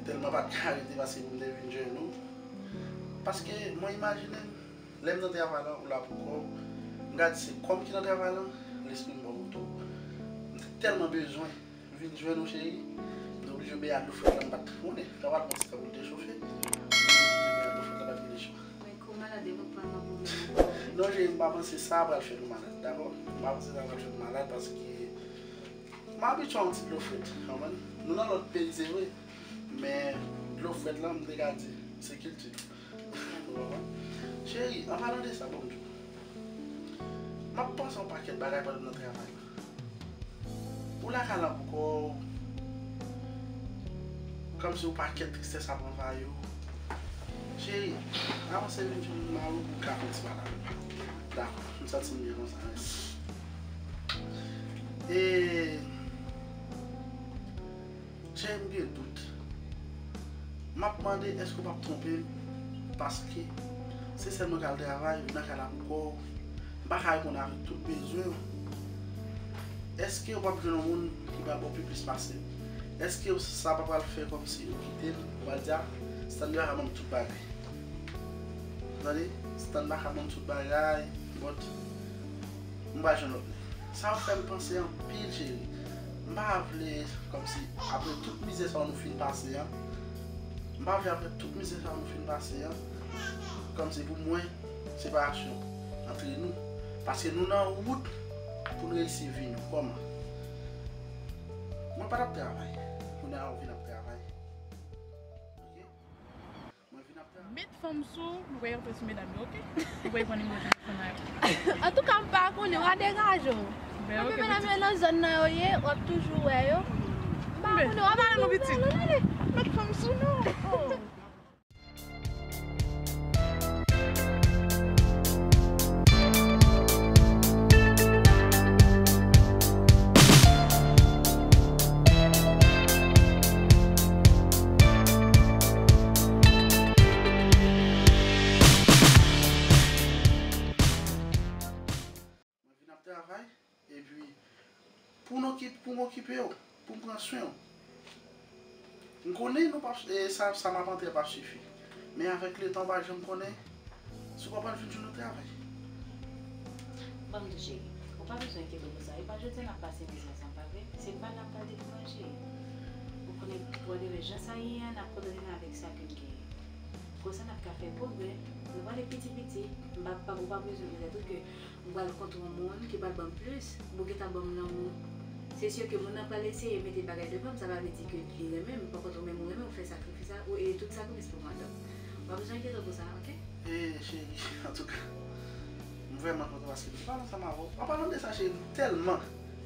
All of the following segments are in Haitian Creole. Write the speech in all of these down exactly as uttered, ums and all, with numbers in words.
Tèlman pa t ka rete paske pou m te vin jwenn ou. Paske mwen imajine m, lè m nan travay la, ou la pou kò w. M gade se kò m ki nan travay la, lespri m pa w tou. M te tèlman bezwen vin jwenn ou, cheri. M te oblije beye ak dlo frèt la, m pa t konnen. Sa pa t bon, se tankou l te chofe. M te oblije beye ak dlo frèt la, pa t gen lechwa. Men kou malad yo, mwen pa nan pwoblèm ankò. Non, cheri, m pa panse sa pral fè nou malad, dakò? M pa panse sa pral fè nou malad paske m abitye a yon ti dlo frèt, konprann? Nou nan lòt peyi, se vre, men dlo frèt la, m te ka di, se kilti nou. Ou konprann? Cheri, an palan de sa, bon, m di w, m ap panse yon pakèt bagay pandan m nan travay la. Ou lakay la pou kò w, kòmsi yon pakèt tristès ap anvayi w. Cheri, avanse vin jwenn mari w pou w ka fè ti pale avè l. Dakò, m santi m byen konsa, mèsi. E, cheri, m gen dout. M ap mande, èske w p ap twonpe m? Paske se sèl mwen k al travay, vin nan kay la pou kò w. M pa ka reponn avèk tout bezwen w. Èske w p ap jwenn yon moun ki pral ba w pi plis pase m? Èske w, sa pa pral fè kòmsi ou kite m, ou pral di, a, Stanley pa ka ban m tout bagay? Tande, Stanley pa ka ban m tout bagay, but m pral jwenn lòt nèg. Sa ap fè m panse anpil, cheri. M pa vle, kòmsi, apre tout mizè sa nou fin pase a, m pa vle apre tout mizè sa nou fin pase a, kòmsi pou mwen, separasyon antre nou. Paske nou nan wout pou n reyisi vi nou. Kòman? Mwen pa t ap travay. Kounye a ou vin ap travay. Ok? Mwen vin ap travay. Met fanm sou, nou pral rantre sou medam yo, ok? Nou pral pran nimewo telefòn nan yo. Antouka, m pa konnen, w a degaje w. Ben, ok, medam yo nan zòn nan yo ye, w ap toujou wè yo. M pa konnen, w ap toujou wè yo. Met, met fanm sou nou. Oh. Mwen vin ap travay, epi pou n okip-, pou m okipe w, pou m pran swen w. M konnen nou p ap, e, sa, sa m ap antre p ap sifi. Men avèk letan, w pa janm konnen si w p ap vin jwenn yon travay. Ban m di w, cheri, ou pa bezwen enkyete w pou sa. E pa jodi a n ap pase mizè ansanm, pa vre? Se pa la n ap pral dekouraje. Ou konnen, pou w rive jan sa ye a, n ap kondane avèk sa ke n genyen. Konsa n ap ka fè pwogrè. Nou prale piti piti. M pa, pa, ou pa bezwen vin di tou ke m pral kontre yon moun ki pral ban m plis, pou gentan ban m lanmou. Se si ke moun nan pral eseye mete bagay devan m, sa pa vle di ke li renmen m. Pa kont ou menm ou renmen, ou fè sakrifis la, ou e tout sakrifis pou mwen. Donk, w pa bezwen enkyete w pou sa, ok? E, cheri, antouka, m vrèman kontan paske m pale ansanm avè w. An palan de sa, cheri, m tèlman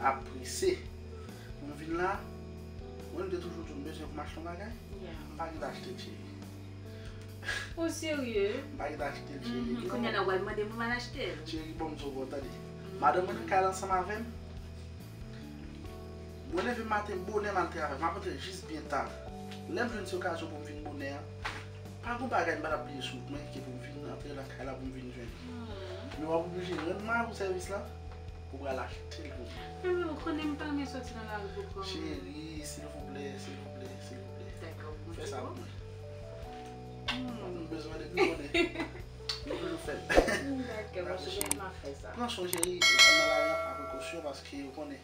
apresye pou m vin la. Mwen, m te toujou di w m bezwen pou m achte yon bagay. M pa gentan achte l, cheri. Ou serye? M pa gentan achte l, cheri. Mhm. Kounye a la, w al mande m pou m al achte l. Cheri, bon, m di w bon, tande. Mhm. Madanm mwen nan kay la ansanm avè m. Mwen leve maten bonè, m al travay. M ap rantre jis byen ta. Lè m jwenn ti okazyon pou m vin bonè a, pa gon bagay m pa t ap bliye sou wout mwen ke pou m vin antre lakay la pou m vin jwenn li. Mhm. Men w ap oblije rann mari w sèvis la, ou pral achte l pou mwen. Men, men, ou konnen m pa renmen sòti nan lari pou kò m. Cheri, silvouplè, silvouplè, silvouplè. Dakò, m di w. Fè sa pou mwen. Hmm. M bezwen depi konnen. Nou toujou fè l. Dakò, dakò, cheri, m ap fè sa. Pran swen w, cheri, nan lari a, fè prekosyon, paske ou konnen,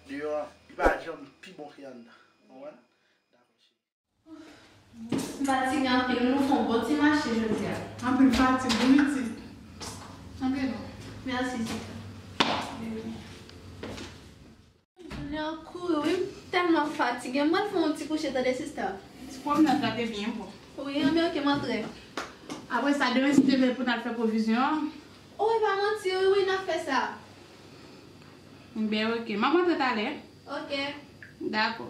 deyò a, li pa janm pi bon ke anndan. Ou konprann? Dakò, cheri. M fatige anpil, nou fè yon bon ti mache jodi a. Anpil fatig, wi, pitit. Anpil non. Mèsi, sista. Jounen an kouri, wi, m tèlman fatige. M pral fè yon ti kouche, tande, sista. Ti pwomnad la te byen bon. Wi, anben, ok, m antre. Apre sa, demen si Dye vle pou n al fè pwovizyon an. O, e pa manti, wi, wi, n ap fè sa. Enben, ok. M ap antre talè. Ok. Dakò.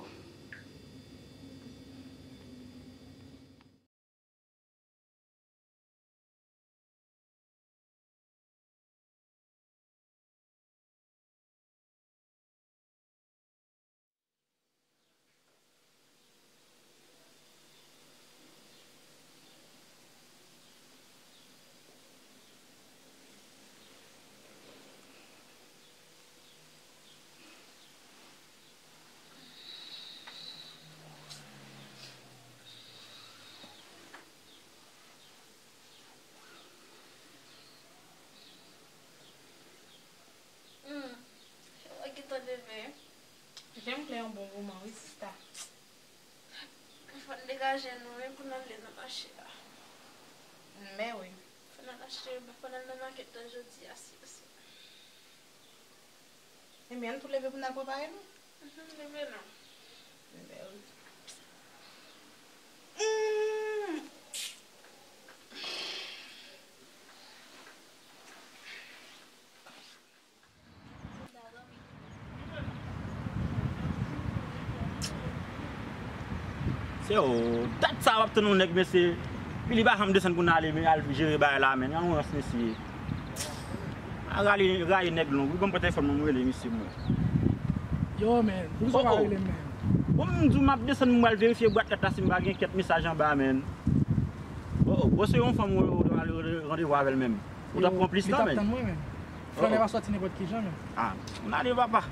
Aje nou, wi, pou n ale nan mache a. Men wi. Fò n al achte, fò n al nan makèt la jodi a, si posib. Ebyen, ann tou leve pou n al prepare nou. Mhm, leve non. Ebyen, wi. Mm. Se yo, dat sa w ap tann yon nèg, mesye. Pi li pa janm desann pou n ale, men al jere bagay la, men. Yon rans, mesye. A, rayi, rayi nèg long. Wi, ban m pran telefòn mwen, m rele misye, mwen. Yo, men, poukisa w pa rele m, men? Bon, m di w, m ap desann, m al verifye bwat lèt la, si m pa gen kèk mesaj anba, men. Oh, oh, bon, se yon fanm ou, ou, ou, ou randevou avè l menm. Ou t ap pran plis nan, men. Li t ap tann mwen, men. Flanè pa sòti nenpòt ki jan, men. Ah, ann ale, papa.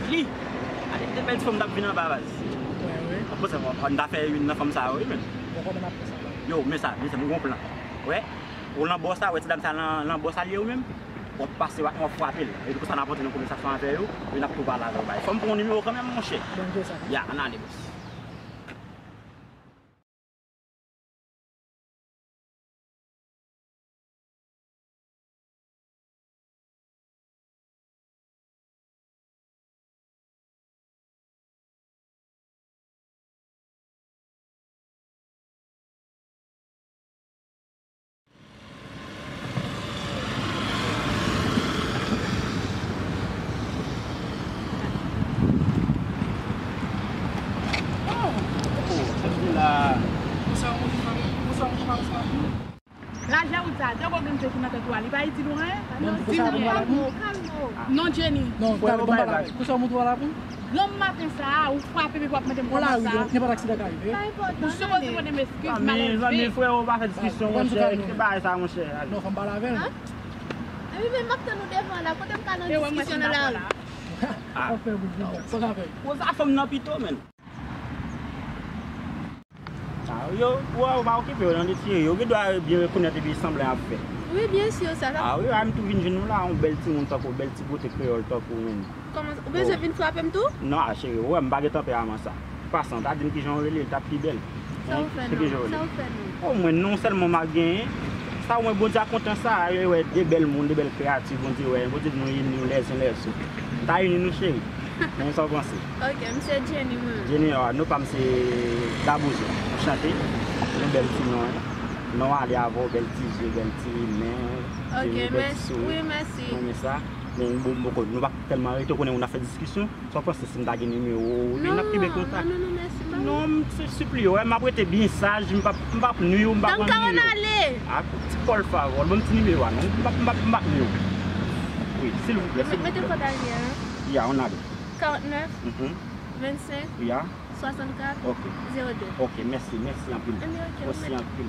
Li, gade de bèl ti fanm t ap vin anba, baz. Wi, wi. Mwen panse, mwen, mwen ta fè youn nan fanm sa yo, wi, men. Bon, kòman n ap fè sa la? Yo, men sa, men sa, mwen gon plan. Wè, ou nan bò sa, wè, ti dam sa nan, nan bò sa li ye, ou menm. W ap pase, w ap, w ap frape l. Epi konsa, n ap rantre nan konvèsasyon avè yo, epi n ap tou pale avè yo, bay. Fò m pran yon nimewo kanmenm, monchè. Bon, m jwe sa. Ya, ann ale, bòs. Oh, oh, sa vle la. Bonswa, bonswa, bonswa, bonswa, bonswa. Lajè wout sa, de gwo grenn je ki nan tèt ou a, li pa itil ou anyen? Di m byen. Kalme w, kalme w. Non, Jenny. Non, frè, bon bagay. Kousa w montre w la pou? Granm maten sa a, ou frape m epi w ap mande m kòman sa a. Gen pa t aksidan ka rive. Ou sipoze mande m eskiz, malelve. Zanmi, zanmi, frè, ou pa fè diskisyon, monchè. Ki bagay sa, monchè? Non, fò m pale avè l. Epi men m ap tann ou devan la, kote m ka nan diskisyon nan lari? Ah. Sa fè bout, bout, sa fè. Poze afè m nan pito, menn. Ah, yo, ou, ou pa okipe yo nan detire yo. Yo gen dwa byen rekonèt epi sanble y ap fè. Wi, byen si, sa, sa. Ah, wi, a, m tou vin jwenn ou la, yon bèl timoun tankou, bèl ti bote kreyòl tankou, menn. Kòman, ou bezwen vin frape m tou? Non, a, cheri, ou wè, m pa gen tanperaman sa. Pasan, ta di m kijan w rele, l t ap pi bèl. Sa ou fè non? Sa ou fè non? O mwen, non sèlman m a genyen. Sa, o mwen, Bondye a kontan sa, e wè, de bèl moun, de bèl kreyati, Bondye wè, Bondye di nou ini nou lèzin lèzot. M ta ini nou, cheri. Men sa w panse? Ok, m se Jenny, mwen. Jenny, a, non pa m se Dabouzo. Anchante. Yon bèl ti non, hein. Non ale avè w, bèl ti je, bèl ti men, bèl ti souri. Ok, mèsi. Wi, mèsi. Mwen renmen sa. Men bon, bon, nou pa tèlman rete, ou konnen, nou ap fè diskisyon. Sa w panse si m ta gen nimewo w, ebyen n ap kenbe kontak? Non, non, non, mèsi, m pa vle. Non, m se sipliye w, m ap rete byen saj, m p ap, m p ap nwi w, m p ap annuiye w. Tann ka w ale. A, ti pòl favò, ban m ti nimewo a non, m p ap, m p ap, m p ap nwi w. Wi, silvouplè, silvouplè. Mete kòd a li a. Ya, ann ale. Karant nèf, vennsenk, swasann kat, zewo de. Ok, mèsi, mèsi anpil. Ebyen, ok, mèsi anpil.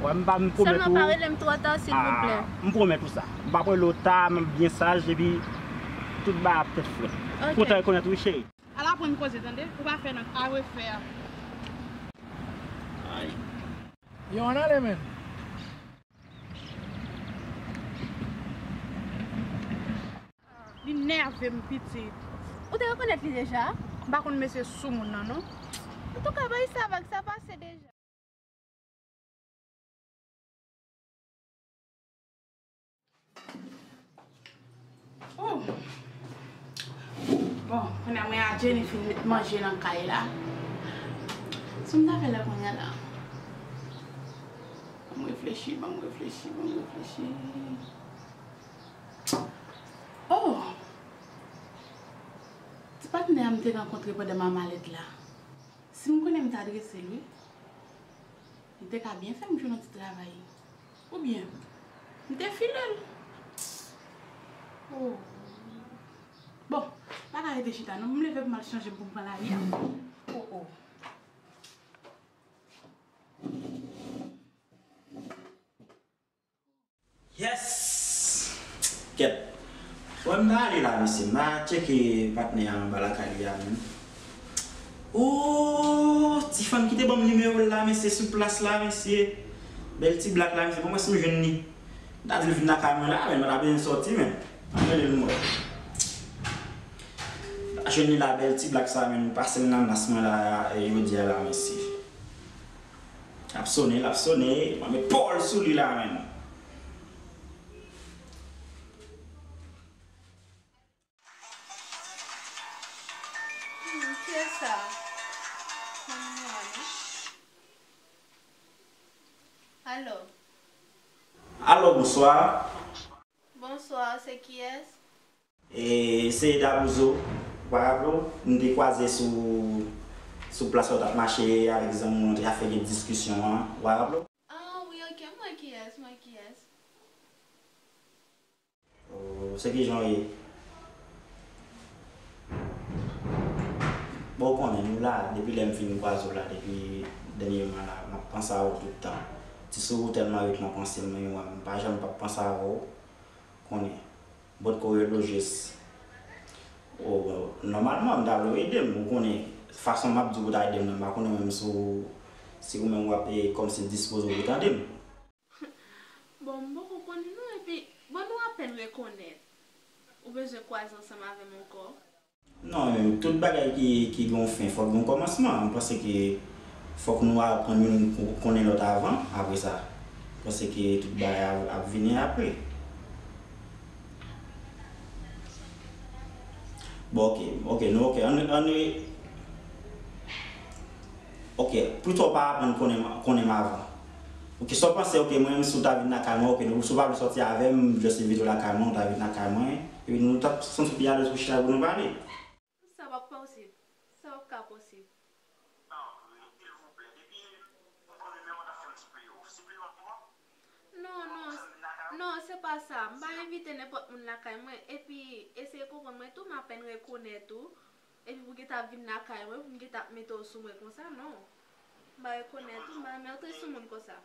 Wè, m pa, m pwomèt ou. Sèlman pa rele m twò ta, silvouplè. A, m pwomèt ou sa. M p ap rele w ta, m ap byen saj, epi tout bagay ap fèt frèt. Ok. Kontan rekonèt ou, wi, cheri. Al aprann koze, tande? Ou pa fè nan ka refè a. Ay. Yo, ann ale, men. Li nève m, pitit. Ou te rekonèt li deja? M pa konn mesye soumoun nan, non. Antouka, bay sa vag, sa pase deja. Oh. Bon, kounye a mwen a Jenny fin met manje nan kay la. Si m ta fè lè kounye a la. Ban m reflechi, ban m reflechi, ban m reflechi. Oh! Ti patnè a m te rankontre pandan m a malèt la. Si m konnen m t adrese l, wi. Li te ka byen fè m jwenn yon ti travay. Oubyen, m te file l. Oh. Bon, m pa ka rete chita, non. M leve pou m al chanje m pou m pran lari a. Oh, oh. Yes! Kèt. Wè m ta ale la, mesye. M ta tcheke patnè a anba lakay li a menm. Oh, ti fanm ki te ban m nimewo l la, mesye, sou plas la, mesye. Bèl ti blak la, mesye. Bon, mwen si m jwenn li. M ta di l vin lakay mwen la, men mwen ta bezwen sòti, men. Ann rele l mwen. M ta Jwenn li la bèl ti blak sa menm, pase m nan nas mwen la, e, jodi a la, mesye. L ap sone, l ap sone, mwen met pòl sou li la menm. Hmm, kiyès sa? Konn mwen, non? Alo? Alo, bonswa. Bonswa, se kiyès? E, se Dabouzo. Ou pa raple w? Nou te kwaze sou, sou plas la, w t ap mache avèk zanmi w, nou te ap fè kèk diskisyon an. Ou pa raple w? Ah, wi, ok, m wè kiyès, m wè kiyès. Oh, se kijan w ye? Bon, ou konnen, nou la, depi lè m fin kwaze w la, depi dènyeman la, m ap panse a ou tout tan. Ti Sourou tèlman ret nan panse m, men m pa janm p ap panse a ou, konnen. M potko rele w jis. Oh, nòmalman, m ta vle w ede m, ou konnen. Fason m ap di w pou w ta ede m nan, m pa konnen menm si w, si ou menm w ap, e, kòmsi dispoze w pou tande m. Bon, m poko konnen non, epi, bon, nou apèn rekonèt. Ou bezwen kwaze ansanm avè m ankò? Non, men tout bagay ki, ki gen yon fen, fòk gen yon kòmansman. M panse ke fòk nou aprann youn ko-, konnen lòt avan, apre sa. M panse ke tout bagay ap, ap vini apre. Bon, ok, ok, nou, ok, ann, ann, ok, pito w pa aprann konnen, konnen m avan. Ok, sa w panse, ok, mwen menm si w ta vin lakay mwen, ok, nou, si w pa vle sòti avè m, m just envite w lakay mwen, w ta vin lakay mwen, epi nou t ap santi w pi alèz pou chita pou nou pale. Sa p ap posib. Sa p ap ka posib. Tanpri, silvouplè, depi m pran nimewo w t ap fè m sipliye w. Sipliye w ankò? Non, non, non, se pa sa. M pa envite nenpòt moun lakay mwen. Epi, eseye konprann mwen tou, m apèn rekonèt ou. Epi pou w gentan ap vin lakay mwen, pou m gentan ap mete w sou mwen konsa, non. M pa rekonèt ou, m pa renmen antre sou moun konsa.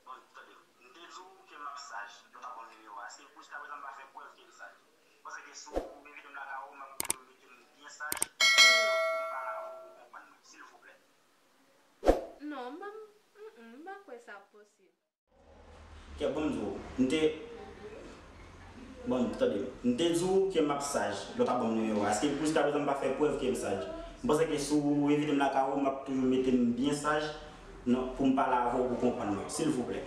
Bon, tande, m te di w ke m ap saj lè w t ap ban m nimewo a. Se pou jiskaprezan m pa fè prèv ke m saj. M panse ke si w envite m lakay ou, m ap toujou mete m byen saj pou m pale avè w, pou w konprann mwen, silvouplè. Non, m pa, mm, mm, m pa kwè sa ap posib. Kè, bon, m di w, m te, bon, tande, m te di w ke m ap saj lè w t ap ban m nimewo a. Èske pou jiskaprezan m pa fè prèv ke m saj? M panse ke si w envite m lakay ou, m ap toujou mete m byen saj, non, pou m pale avè w, pou w konprann mwen, silvouplè.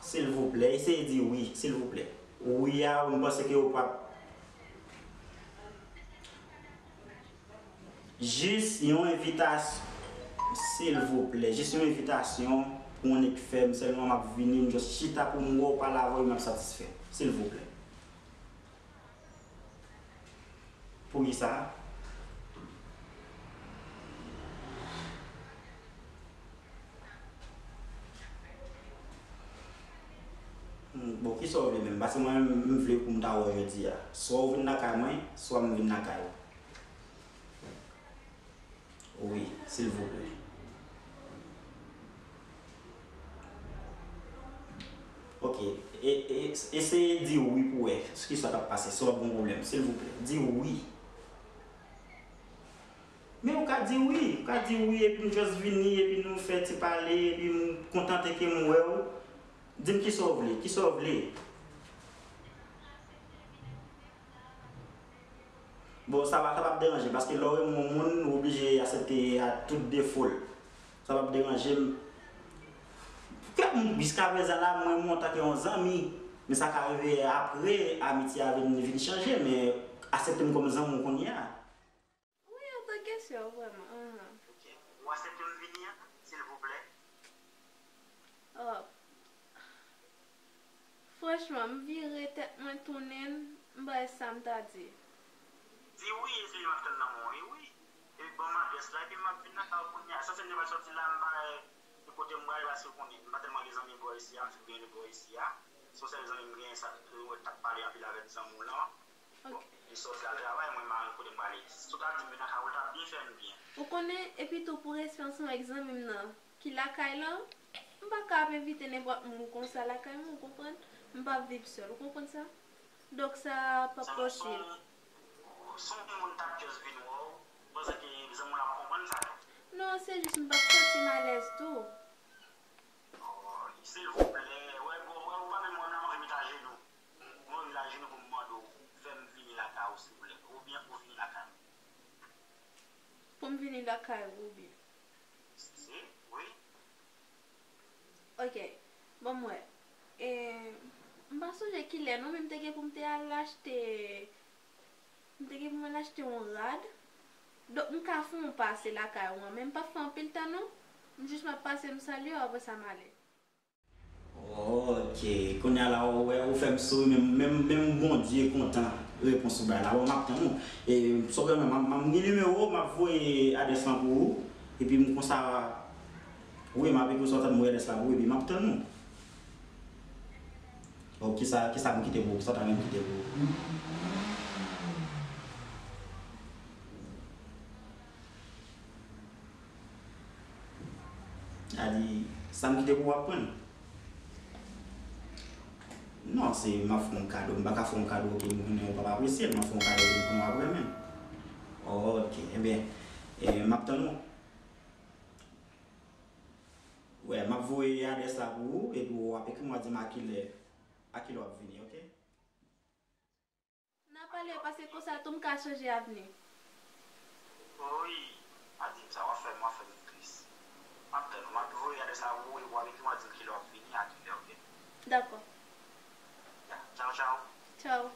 Silvouplè, eseye di wi, silvouplè. Wi a, m panse ke w p ap Jis yon envitasyon, silvouplè. Jis yon envitasyon pou yon nèg fè m, sèlman m ap vini, m just chita pou m wè w, pale avè w, m ap satisfè. Silvouplè. Poukisa? Hmm, bon, kisa w vle menm? Paske mwen, m vle pou m ta wè w jodi a. Swa w vin lakay mwen, swa m vin lakay ou. Wi, silvouplè. Ok, e, e, eseye di wi pou wè kisa k ap pase, si w ap gen yon pwoblèm, silvouplè. Di wi. Men ou ka di wi, ou ka di wi, epi m just vini, epi nou fè ti pale, epi m kontante ke m wè w. Di m kisa w vle, kisa w vle. Bon, sa va, sa p ap deranje, paske lè w renmen yon moun, ou oblije aksepte a tout defo l. Sa p ap deranje m. Kè m, jiskaprezan la, mwen renmen w antanke yon zanmi, men sa ka rive apre, amitye a vin, vin chanje, men aksepte m kòm zanmi w kounye a. Wi, antanke sè w, vrèman. Ahan. Ok. Ou aksepte m vini an, silvouplè? Oh. Franchman, m vire tèt mwen tounen, m pa wè sa m ta di. Di wi, se li m ap tann nan men w, wi, wi. Epi ban m adrès la, epi m ap vin lakay ou kounye a. Esansyèl, m te pral sòti la, m pa wè ki kote m prale, paske w konnen, m pa tèlman gen zanmi bò isi a, m fin gen de bò isi a. Se yon sèl zanmi m genyen, sa, ou wè, t ap pale anpil avèk zanmi w lan. Bon, li sòti al travay, mwen, m pa wè kote m prale. Si w ta di m vin lakay ou, l t ap byen fè m byen. Ou konnen, epi tou, pou respè ansanm avèk zanmi m nan, ki lakay lan, m pa ka ap envite nenpòt moun konsa lakay mwen, ou konprann? M p ap viv sèl, ou konprann sa? Donk sa p ap posib. Si yon moun t ap just vin wè w, ou panse ke zanmi w la ap konprann sa tou? Non, se jis m p ap santi m alèz tou. Oh, silvouplè, wè, bon, wè, ou pa menm wè m la, m anvi met ajenou. silvouplè, oubyen ou vini lakay mwen. Pou m vini lakay ou oubyen? Si, wi. Ok. Ban m wè. E, m pa sonje kilè non, men m te gen pou m te al achte, m te gen pou m al achte yon rad. Donk, m ka fè yon pase lakay ou an, men m p ap fè anpil tan non. M jis m ap pase m salye w, apre sa m ale. Ok, kounye a la ou wè, ou fè m souri, menm, menm, menm Bondye kontan repons ou bay la. Bon, m ap tann ou. E, sa w gen menm, m ap, m ap gen nimewo w, m ap voye adrès lan pou ou. Epi m konsa, wi, m ap ekri w sa w tann, m voye adrès la pou ou, epi m ap tann ou. Bon, kisa, kisa m kite pou ou, kisa w ta renmen m kite pou ou? A di, sa m kite pou w ap pran? Non, se m ap fè w yon kado, m pa ka fè w yon kado ke m konnen ou p ap apresye l, m ap fè w yon kado ke m konnen w ap renmen. Ok, ebyen, e, m ap tann ou. Wè, m ap voye adrès la pou ou, epi w ap ekri m, w a di m a kilè, a kilè w ap vini, ok? N a pale, paske konsa tou m ka sonje avni. Wi, pa di m sa, w ap fè m, w ap fè m tris. M ap tann ou, m ap voye adrès la pou ou, epi w ap ekri m, w a di m kilè w ap vini, a kilè, ok? Dakò. Ya, tchaw, tchaw. Tchaw.